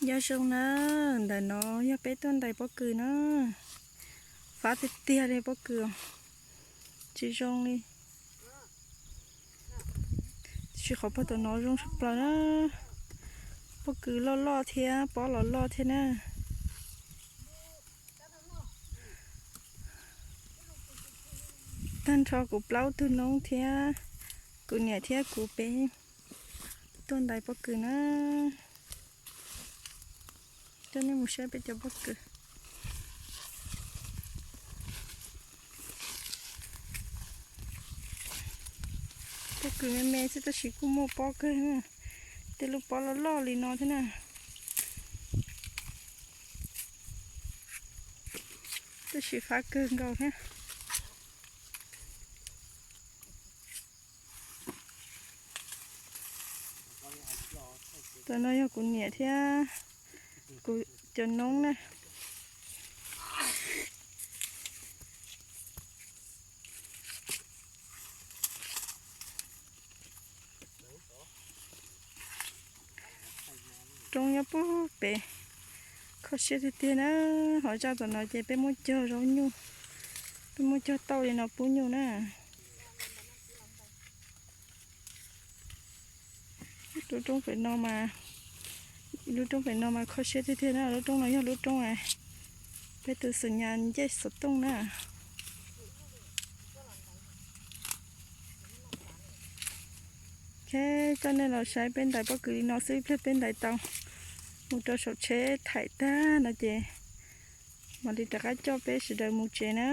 Nyob zoo na, ntawm no yog peb tuaj ntais pob kws na. Fab tiag tiag li pob kws, tsis zoo li. Tiam sis qhov pog tom no zoo tshaj plaws na. Pob kws loj loj thiab pob los loj thiab na. Tag nrho kuv plaub tug noob thiab kuv niam thiab kuv peb tuaj ntais pob kws na. Coj nej mus saib peb cov pob kws. Pob kws me me xwb tab sis kuj muaj pob kawg, tej lub pob loj loj li no thiab na. Tab sis fab kawg nkaus thiab. Tam no yog kuv niam thiab kuv cov noob na. Roob nyob puag pem, kho siab tiag tiag na. Hauv zaj tom no ces peb muab cog zaub nyuj, peb muab cog tauj li no pub nyuj na. Lub roob pem no mas, lub roob pem no mas kho siab tiag tiag na. Lub roob no yog lub roob peb tus xum nyas ncej xov tooj na. Coj nej los saib peb ntais pob kws li no xwb, ib pliag peb ntais tau mus rau saum tsheb thaim tag no ces mam li rov qab coj peb sawv daws mus tsev na.